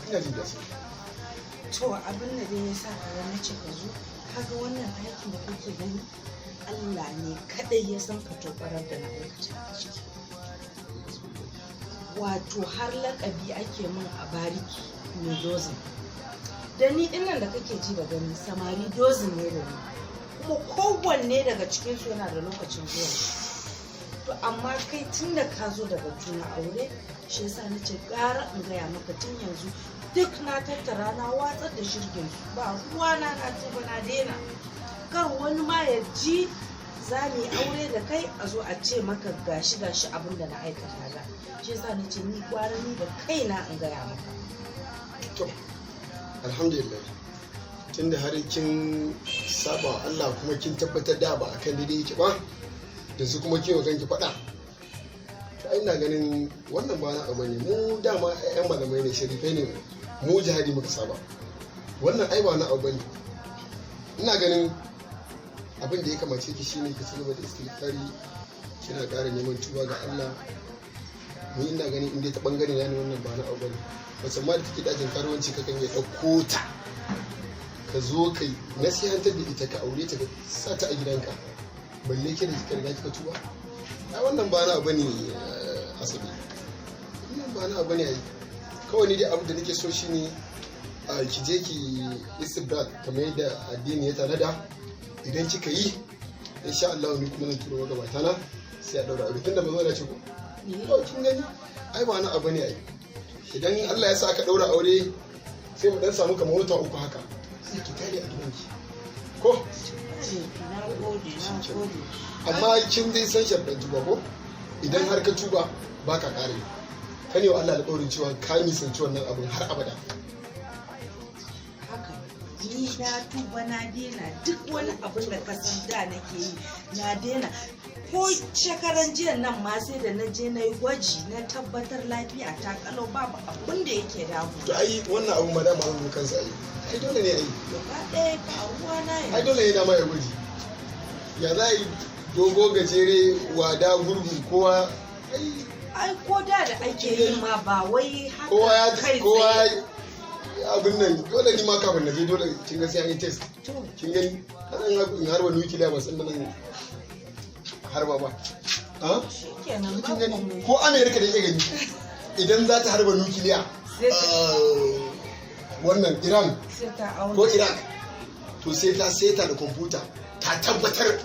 Ina jin gasa. To, abin da dai ya sa ka ga na ce ka zo, kaga wannan ɗakin da kake gani, Allah ne kaɗai ya san katobarar da na aikata a ciki. Wato har lakabi ake min a bariki mai dozin. Da ni dinnan da kake ji da gani, samari dozin ne da ni. Kuma kowanne daga cikinsu yana da lokacin zuwan shi. To, amma kai tun da ka zo daga juna aure, shi yasa na ce gara in gaya maka tun yanzu. Duk na tattara na watsar da shirgin su, ba ruwana, na tuba, na daina. Kar wani ma ya ji za mu yi aure da kai, a zo a ce maka gashi gashi abin da na aikata da. Shi yasa na ce ni gwara ni da kaina in gaya maka. To, alhamdulillah, tunda har kin saba wa Allah kuma kin tabbatar da ba akan daidai yake ba, yanzu kuma kin wa kanki faɗa, to ai ina ganin wannan ba na abu ne. Mu dama ƴaƴan malamai ne, sharifai ne mu, jihadi muka saba. Wannan ai ba na abu ne. Ina ganin abin da ya kamace ki shine ki ci gaba da istighfari, kina ƙara neman tuba ga Allah. Ni ina ganin in dai ta bangare na ne, wannan ba na abu bane. Mace ma da take dakin karuwanci, kakan iya ɗauko ta, ka zo kai nasihantar da ita, ka aure ta, ka sa ta a gidanka, balle ke da kika riga kika tuba. Ai wannan ba na abu ne, Asabe, wannan ba na abu ne. Ai kawai ni dai abu da nake so shine ki je ki istibra kamar yadda addini ya tanada. Idan kika yi, insha Allah ni kuma zan turo magabata na, sai a daura aure, tunda mazo ce ko. To, kin gani, ai ba na abu ne. Ai idan Allah ya sa aka daura aure, sai mu dan samu kamar wata 3 haka, sai ki tare a gidanki ko. Na gode, na gode. Amma kin dai san sharɗan tuba ko? Idan har ka tuba, ba ka ƙare ka ne wa Allah alƙawarin cewa ka nisanci wannan abin har abada. Haka, ni na tuba, na daina duk wani abin da ka san da nake yi, na daina. Ko shekaran jiya nan ma sai da na je na yi gwaji, na tabbatar lafiya ta kalau, babu abin da yake damu. To, ai wannan abu ma dama an kansa. Ai ai dole ne ai. Gaba ɗaya ba ruwa na Ai yanzu. dole ne dama ya gwaji. Ya za a yi dogo, gajere, wada, gurgu, kowa ai. Ai ko da da ake yi ma, ba wai haka Kowa ya kai kowa tsaye. Ya abin nan, dole ni ma kafin na je, dole kin ga sai an yi test. To. Kin gani, kasan in harba nukiliya ba san da nan harba ba a shikenan, ba kin gani komai. Ko America da yake gani, idan za ta harba nukiliya, wannan Iran sai ta auna. ko Iraq, to sai ta seta da kwamfuta, ta tabbatar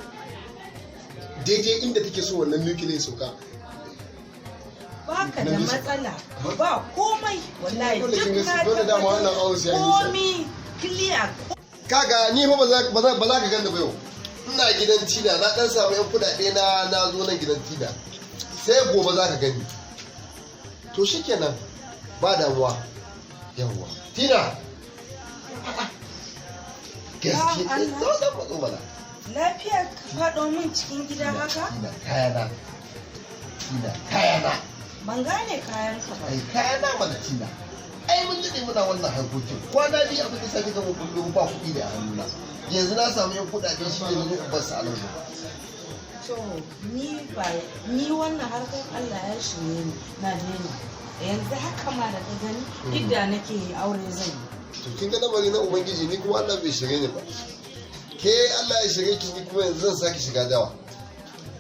daidai inda take so wannan nukiliya ya sauka. Baka da Nan nisa. matsala, ba komai wallahi. Dole kin Duk ga na dole dama wannan awon sai an yi sa. komi clear. Kaga, ni fa ba za ka ganda ba yau. Ina gidan Tina, na dan samu yan kudade, na zo nan gidan Tina. Sai gobe za ka gani. To shikenan, ba damuwa. Yawwa Tina. A'a. Gaskiya. Ya Allah. Zo dan matso mana. Lafiya ka faɗo min cikin gida haka? Tina, kayana. Tina, kayana. Ban gane kayan ka ba. Ai kayana mana, Tina. Ai mun daɗe muna wannan harkokin. Kwana biyu abin da sa kika mun kullum, ba kuɗi da a hannuna. Yanzu na samu yan kuɗaɗe, shi ne zo in bar su a nan gurin. To, ni ba ni wannan harkar, Allah ya shirye ni, na daina. Yanzu haka ma da ka gani, idda nake yi, aure zan yi. To, kin ga lamari na Ubangiji, ni kuma Allah bai shirye ni ba. Ke Allah ya shirye ki, ni kuma yanzu zan sake shiga dawa.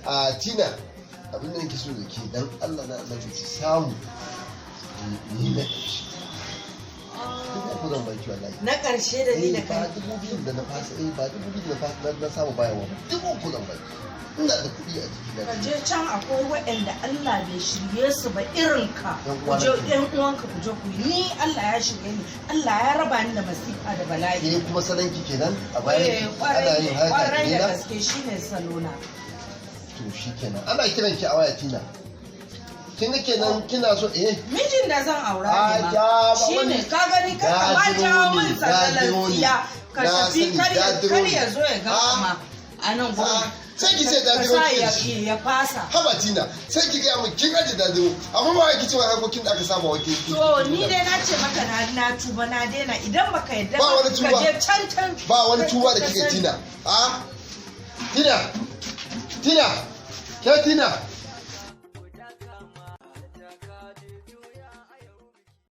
A Tina, abin da nake so da ke, dan Allah na Allah ki samu ni na ƙarshe. 3000 zan baki wallahi. Na ƙarshe da ni da Eh, ba kai. 2000 da na fasa, eh, ba 2000 da na fasa na samu bayarwa ba, 3000 zan baki. Ina da kuɗi a jiki na. Ka je can, akwai waɗanda Allah bai shirye su ba irin ka. Yan Ku uwana je kenan. Yan uwanka, ku je ku yi. Ni Allah ya shirye ni, Allah ya raba ni da masifa da bala'i. Ke kuma salon ki kenan a bayan Eh, ki ana kwarai yin harka kwarai da kenan. gaske, shine salona. To shikenan, ana kiran ki a waya, Tina. Kin ga kenan kina so, eh? Mijin da zan aura Ah, ne ya ma ba shine ka gani, ka ma Dadiro jawo ne, min sandalar dadiro ne. tsiya ka Na tafi. sani, Kar ya dadiro kar ne. ya zo ya ga Ah. ma a nan gurin. Ah, sai ki ce Ka dadiro sa kike ya da shi. ya fasa. Haba Tina, sai ki gaya min kin aje dadiro, amma ba ki cewa harkokin da aka saba wake. To, ni dai na ce maka na tuba, na daina. Idan baka yadda Ba wani ka tuba. je can can. Ba wani tuba da ka kika sani. Tina. Ah, Tina, Tina. Ke Tina.